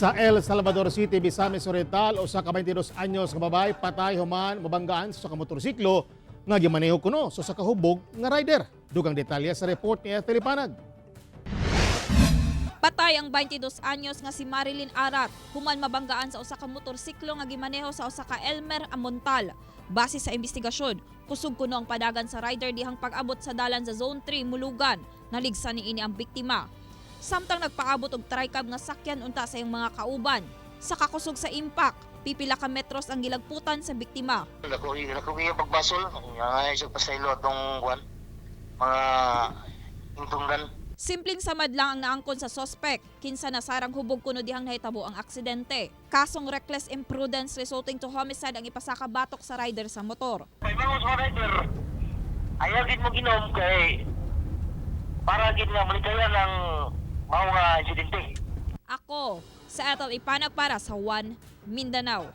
Sa El Salvador City, Misamis Oriental, usa ka 22 anyos nga babae patay human mabanggaan sa usa ka motorsiklo nga gimaneho kuno sa usa ka hubog nga rider. Dugang detalye sa report ni Ethel Ipanag. Patay ang 22 anyos nga si Marilyn Arat human mabanggaan sa usa ka motorsiklo nga gimaneho sa usa ka Elmer Amontal. Base sa investigasyon, kusog kuno ang padagan sa rider dihang pag-abot sa dalan sa Zone 3, Mulugan. Naligsan niini ang biktima. Samtang nagpaabot og tricab nga sakyan unta sa iyang mga kauban. Sa kakusog sa impact, pipila ka metros ang gilagputan sa biktima. Dako dako iya pagbasol, nga sa pasaylo atong kuan mga hintunggan. Simpleng samad lang ang naangkon sa sospek, kinsa nasarang hubog kuno dihang nahitabo ang aksidente. Kasong reckless imprudence resulting to homicide ang ipasaka batok sa rider sa motor. May mga sa rider, ayaw gid mo ginom kay para gid nga malikayan ang mao nga insidente. Ako, sa Ethel Ipanag para sa One Mindanao.